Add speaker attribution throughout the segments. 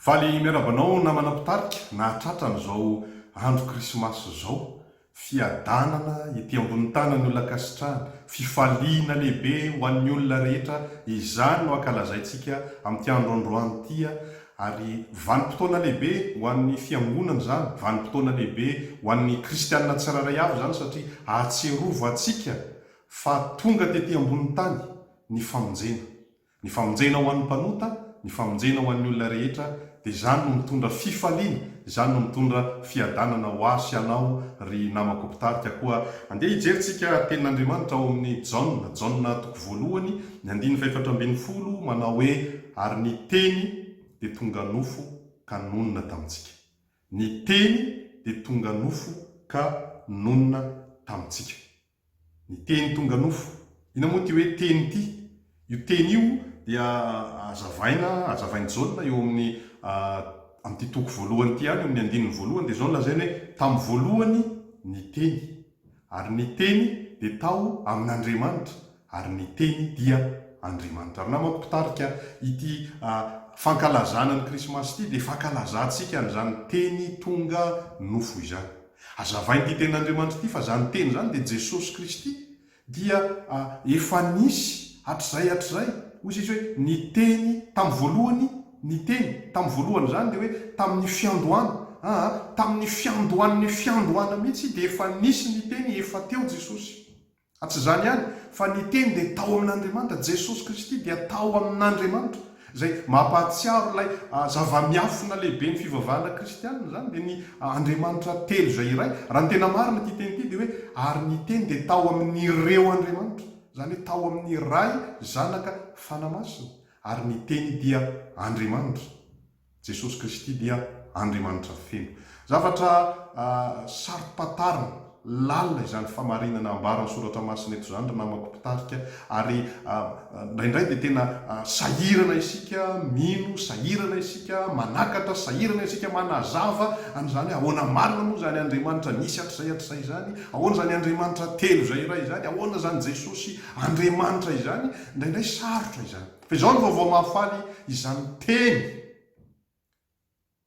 Speaker 1: Faly miarahaba anao namana mpitarika nahatratra an'izao andro krismasy izao. Fiadanana ety ambony tany ny olona ankasitrahana, fifaliana lehibe ho an'ny olona rehetra, izany no ankalazaintsika amin'ity andro androany ity ary vanim-potoana lehibe ho an'ny fiangonana izany, vanim-potoana lehibe ho an'ny kristianina tsirairay avy izany satria ahatsiarovantsika fa tonga tety ambony tany ny famonjena. Ny famonjena ho an'ny mpanota, ny famonjena ho an'ny olona rehetra, dia izany no mitondra fifaliana, izany no mitondra fiadanana ho ahy sy anao ry namako mpitarika. Koa andeha hijery tsika Tenin'Andriamanitra ao amin'ny Jaona, Jaona toko voalohany, ny andininy fahefatra ambin'ny folo, manao hoe, Ary ny Teny dia tonga nofo ka nonina tamintsika. Ny Teny dia tonga nofo ka nonina tamintsika. Ny Teny tonga nofo. Inona moa ity hoe Teny ity? Io Teny io dia hazavaina, hazavain'i Jaona eo amin'ny amin'ity toko voalohany ity ihany, eo amin'ny andininy voalohany, dia izao no lazainy hoe, Tamin'ny voalohany ny Teny, ary ny Teny dia tao amin'Andriamanitra, ary ny Teny dia Andriamanitra. Ry namako mpitarika, ity fankalazana ny Krismasy ity dia fankalazantsika an'izany Teny tonga nofo izany. Hazavain'ity Tenin'Andriamanitra ity fa izany Teny izany dia Jesosy Kristy dia efa nisy hatrizay hatrizay. Hoy izy hoe, ny Teny tamin'ny voalohany, ny Teny tamin'ny voalohany izany dia hoe tamin'ny fiandohana, aa tamin'ny fiandohan'ny fiandohana mihitsy dia efa nisy ny Teny, efa teo Jesosy. Fa tsy izany ihany, fa ny Teny dia tao amin'Andriamanitra, Jesosy Kristy dia tao amin'Andriamanitra, izay mampahatsiaro ilay zava-miafina lehiben'ny fivavahana kristianina izany, dia ny Andriamanitra telo izay iray. Raha ny tena marina ity teny ity dia hoe, ary ny Teny dia tao amin'ireo Andriamanitra, izany hoe tao amin'ny Ray, Zanaka, Fanahy Masina, ary ny Teny dia Andriamanitra. Jesosy Kristy dia Andriamanitra feno. Zavatra saro-pantarina, lalina izany famarinana ambaran'ny Soratra Masina eto izany ry namako mpitarika, ary indraindray dia tena sahirana isika mino, sahirana isika manakatra, sahirana isika manazava an'izany hoe ahoana marina moa izany Andriamanitra nisy hatrizay hatrizay izany, ahoana izany Andriamanitra telo izay iray izany, ahoana izany Jesosy Andriamanitra izany, indraindray sarotra izany. Fa izao no vaovao mahafaly, izany teny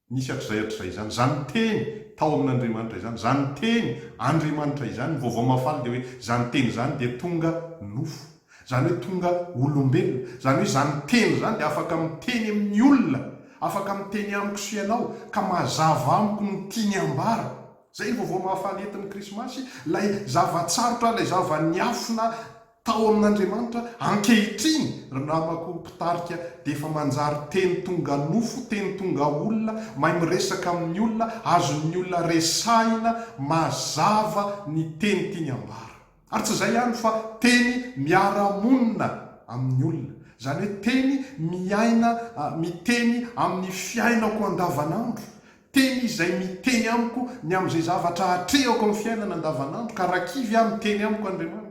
Speaker 1: nisy hatrizay hatrizay izany, izany teny tao amin'Andriamanitra izany, izany teny Andriamanitra izany, ny vaovao mahafaly dia hoe izany teny izany dia tonga nofo, izany hoe tonga olombelona, izany hoe izany teny izany dia afaka miteny amin'ny olona, afaka miteny amiko sy ianao, ka mazava amiko ny tiany ambara. Izay ny vaovao mahafaly entin'ny Krismasy, ilay zava-tsarotra, ilay zava-niafina Tao amin'Andriamanitra, ankehitriny, ry namako mpitarika, dia efa manjary teny tonga nofo, teny tonga olona, mahay miresaka amin'ny olona, azon'ny olona resahina mazava ny teny tiany ambara. Ary tsy izay ihany fa teny miara-monina amin'ny olona. Izany hoe teny miaina, miteny amin'ny fiainako andavanandro. Teny izay miteny amiko ny amin'izay zavatra atrehako amin'ny fiainana andavanandro, ka raha kivy aho miteny amiko Andriamanitra.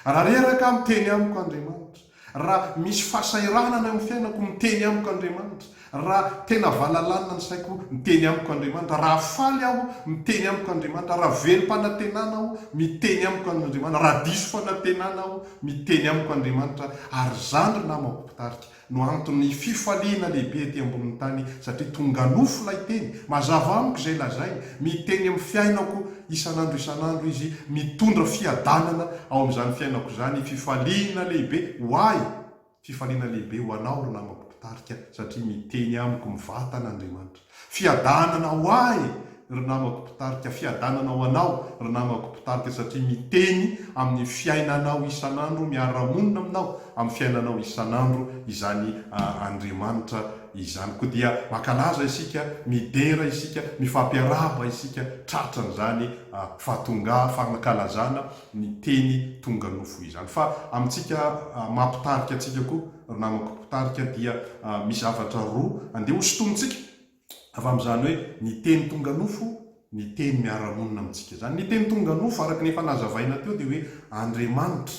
Speaker 1: Raha reraka aho miteny amiko Andriamanitra. Raha misy fahasahiranana eo amin'ny fiainako miteny amiko Andriamanitra. Raha tena valalanina ny saiko miteny amiko Andriamanitra. Raha faly aho miteny amiko Andriamanitra. Raha velom-panantenana aho miteny amiko Andriamanitra. Raha diso fanantenana aho miteny amiko Andriamanitra. Ary izany ry namako mpitarika no anton'ny fifaliana lehibe ety ambonin'ny tany satria tonga nofo ilay teny, mazava amiko izay lazainy, miteny amin'ny fiainako isan'andro isan'andro izy, mitondra fiadanana ao amin'izany fiainako izany, fifaliana lehibe ho ahy, fifaliana lehibe ho anao ry namako mpitarika satria miteny amiko mivantana Andriamanitra. Fiadanana ho ahy ry namako mpitarika, fiadanana ho anao ry namako mpitarika satria miteny amin'ny fiainanao isan'andro, miara-monina aminao amin'ny fiainanao isan'andro izany Andriamanitra izany. Koa dia mankalaza isika, midera isika, mifampiarahaba isika tratran'izany fahatonga, fankalazana ny teny tonga nofo izany. Fa amintsika maha-mpitarika antsika koa ry namako mpitarika dia misy zavatra roa andeha hosintonintsika avy amin'izany hoe ny teny tonga nofo, ny teny miara-monina amintsika izany. Ny teny tonga nofo araka ny efa nazavaina teo dia hoe Andriamanitra,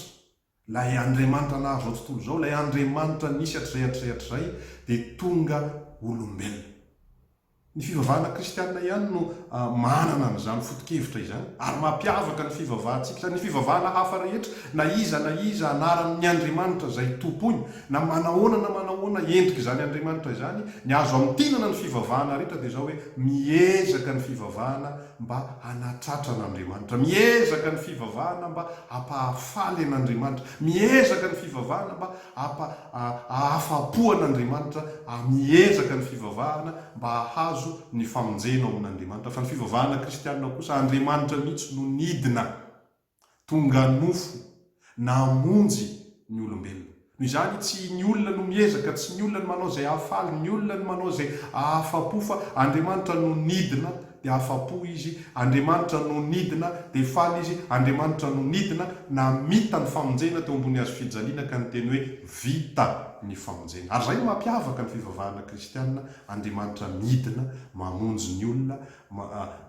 Speaker 1: ilay Andriamanitra nahary izao tontolo izao, ilay Andriamanitra nisy hatrizay hatrizay hatrizay dia tonga olombelona. Ny fivavahana kristianina ihany no manana an'izany foto-kevitra izany, ary mampiavaka ny fivavahantsika izany. Ny fivavahana hafa rehetra, na iza na iza anaran'ny Andriamanitra izay tompoiny, na manahoana na manahoana endrik'izany Andriamanitra izany, ny azo amintinana ny fivavahana rehetra dia izao hoe, miezaka ny fivavahana mba hanatratra an'Andriamanitra, miezaka ny fivavahana mba hampahafaly an'Andriamanitra, miezaka ny fivavahana mba hampa hahafa-po an'Andriamanitra, miezaka ny fivavahana mba hahazo ny famonjena ao amin'Andriamanitra. Fa ny fivavahana kristianina kosa, Andriamanitra mihitsy no nidina, tonga nofo, namonjy ny olombelona. Noho izany, tsy ny olona no miezaka, tsy ny olona no manao izay hahafaly, ny olona no manao izay hahafa-po, fa Andriamanitra no nidina dia afa-po izy, Andriamanitra no nidina dia faly izy, Andriamanitra no nidina namita ny famonjena teo ambony hazo fijaliana ka niteny hoe vita ny famonjena. Ary izay no mampiavaka ny fivavahana kristiana, Andriamanitra midina mamonjy ny olona,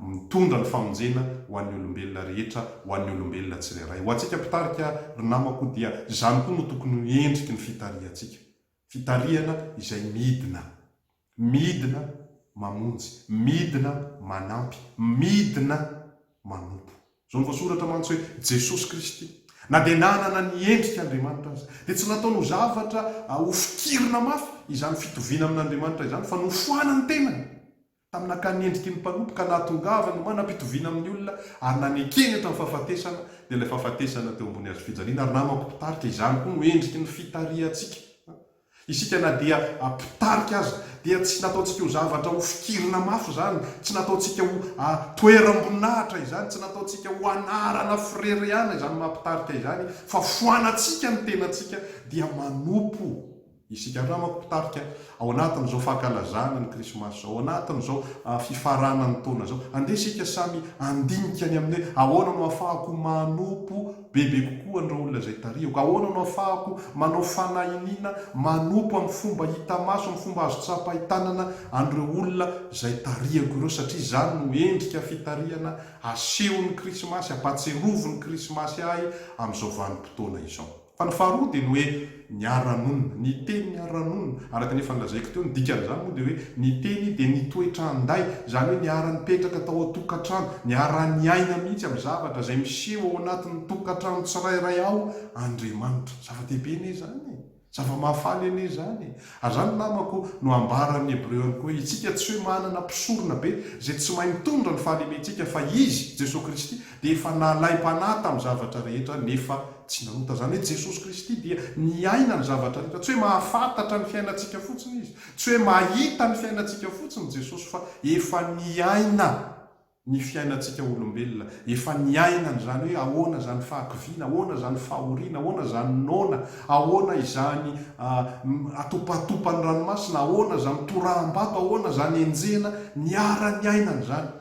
Speaker 1: mitondra ny famonjena ho an'ny olombelona rehetra, ho an'ny olombelona tsirairay. Ho antsika mpitarika ry namako dia izany koa no tokony ho endriky ny fitarihantsika. Fitarihana izay midina. Midina mamonjy, midina manampy, midina manompo. Izao no voasoratra mantsy hoe, Jesosy Kristy, na dia nanana ny endrik' Andriamanitra aza, dia tsy nataony ho zavatra hofikirina mafy izany fitoviana amin' Andriamanitra izany, fa nofoanany ny tenany, tamin'ny nakany ny endriky ny mpanompo ka nahatongavany ho manam-pitoviana amin'ny olona ary nanekeny hatramin'ny fahafatesana, dia ilay fahafatesana teo ambony hazofijaliana. Ary namako mpitarika, izany koa no endriky ny fitarihantsika. Isika na dia mpitarika aza dia tsy nataontsika ho zavatra ho fikirina mafy izany, tsy nataontsika ho toeram-boninahitra izany, tsy nataontsika ho anarana fireharehana izany maha mpitarika izany fa foanantsika ny tenantsika dia manompo isika. Ary namako mpitarika, ao anatin'izao fankalazana ny Krismasy izao, ao anatin'izao fifaranan'ny taona izao, andeha isika samy handinika ny amin'ny hoe ahoana no ahafahako manompo bebe kokoa an'ireo olona izay tarihiko? Ahoana no ahafahako manao fanahiniana manompo amin'ny fomba hita maso, amin'ny fomba azo tsapain-tanana an'ireo olona izay tarihiko ireo? Satria izany no endrika fitarihana asehon'ny Krismasy, ampahatsiarovin'ny Krismasy ahy amin'izao vanim-potoana izao. Fa ny faharoa dia ny hoe niara-nonina. Ny teny niara-nonina, araka ny efa nolazaiko teo, ny dikan'izany moa dia hoe ny teny dia nitoetra an-day, izany hoe niara-nipetraka tao an-tokantrano, niara-niaina mihitsy amin'ny zavatra izay miseho ao anatin'ny tokantrano tsirairay ao Andriamanitra. Zava-dehibe anie izany e! Zava-mahafaly anie izany e! Ary izany namako no ambaran'ny Hebreo ihany koa hoe isika tsy hoe manana mpisorona be izay tsy mahay mitondra ny fahalementsika fa Izy, Jesoa Kristy, dia efa nalaim-panahy tamin'ny zavatra rehetra nefa tsy nanota. Izany hoe Jesosy Kristy dia niaina ny zavatra rehetra. Tsy hoe mahafantatra ny fiainantsika fotsiny Izy, tsy hoe mahita ny fiainantsika fotsiny Jesosy fa efa niaina ny fiainantsika olombelona, efa niaina an'izany hoe ahoana izany fahakiviana, ahoana izany fahoriana, ahoana izany noana, ahoana izany atopatopan'ny ranomasina, ahoana izany toraham-bato, ahoana izany enjehina, niara-niaina an'izany.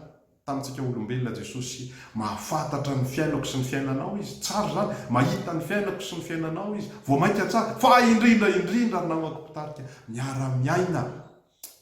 Speaker 1: Tamintsika olombelona Jesosy mahafantatra ny fiainako sy ny fiainanao Izy, tsara izany, mahita ny fiainako sy ny fiainanao Izy, vao mainka tsara, fa indrindra indrindra ry namako mpitarika, miara-miaina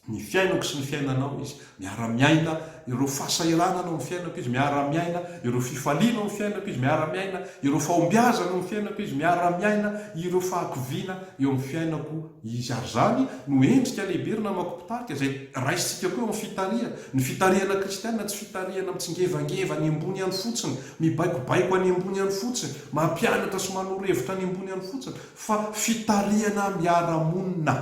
Speaker 1: ny fiainako sy ny fiainanao Izy, miara-miaina ireo fahasahiranana ao amin'ny fiainako Izy, miara-miaina ireo fifaliana ao amin'ny fiainako Izy, miara-miaina ireo fahombiazana ao amin'ny fiainako Izy, miara-miaina ireo fahakiviana eo amin'ny fiainako Izy. Ary izany no endrika lehibe ry namako mpitarika, izay raisintsika koa eo amin'ny fitarihana. Ny fitarihana kristiana tsy fitarihana mitsingevangeva any ambony any fotsiny, mibaikobaiko any ambony any fotsiny, mampianatra sy manoro hevitra any ambony any fotsiny, fa fitarihana miara-monina.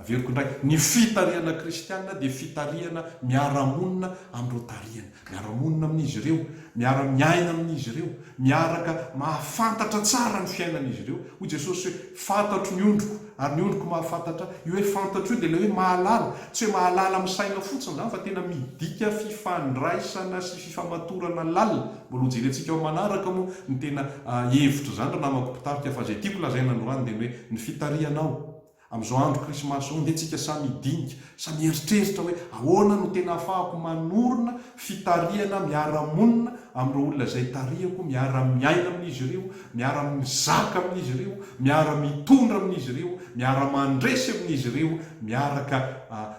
Speaker 1: Averiko indray, ny fitarihana kristiana dia fitarihana miara-monina amin'ireo tarihana. Miara-monina amin'izy ireo, miara-miaina amin'izy ireo, miaraka mahafantatra tsara ny fiainan'izy ireo. Hoy Jesosy hoe, Fantatro ny ondriko, ary ny ondriko mahafantatra Ahy. Io hoe fantatro io dia ilay hoe mahalala. Tsy hoe mahalala amin'ny saina fotsiny izany fa tena midika fifandraisana sy fifamatorana lalina. Mbola hojerentsika ao manaraka moa ny tena hevitr'izany ry namako mpitarika fa izay tiako lazaina androany dia ny hoe ny fitarihanao Amin'izao andro Krismasy izao, andeha tsika samy hidinika, samy hieritreritra hoe ahoana no tena ahafahako manorina fitarihana miara-monina amin'ireo olona izay tarihako, miara-miaina amin'izy ireo, miara-mizaka amin'izy ireo, miara-mitondra amin'izy ireo, miara-mandresy amin'izy ireo, miaraka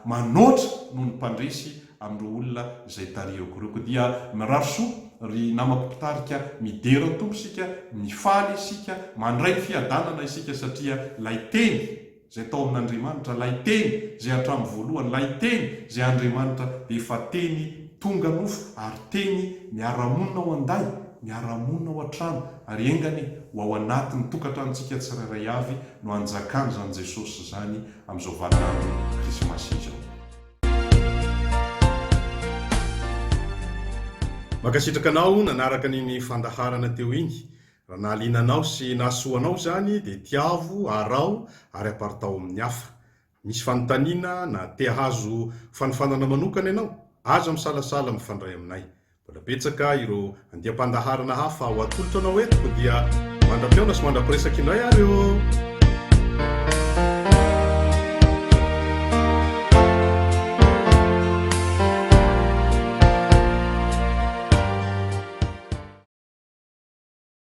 Speaker 1: manoatra noho ny mpandresy amin'ireo olona izay tarihako ireo. Koa dia mirary soa ry namako mpitarika, midera ny Tompo isika, mifaly isika, mandray ny fiadanana isika satria ilay Teny. Izay tao amin'Andriamanitra, ilay Teny izay hatramin'ny voalohany, ilay Teny izay Andriamanitra dia efa Teny tonga nofo ary Teny miara-monina ao an-day, miara-monina ao an-trano ary enga anie ho ao anatin'ny tokantranontsika tsirairay avy no hanjakan'izany Jesosy izany amin'izao vaninandro Krismasy izao.
Speaker 2: Mankasitraka anao nanaraka an'iny fandaharana teo iny. Raha nahaliana anao sy nahasoa anao izany dia tiavo, araho ary aparitaho amin'ny hafa. Misy fanontaniana na te hahazo fanofanana manokana ianao? Aza misalasala mifandray aminay. Mbola betsaka ireo andiam-pandaharana hafa ho atolotra anao eto koa dia mandra-pihaona sy mandra-piresaka indray ary ô!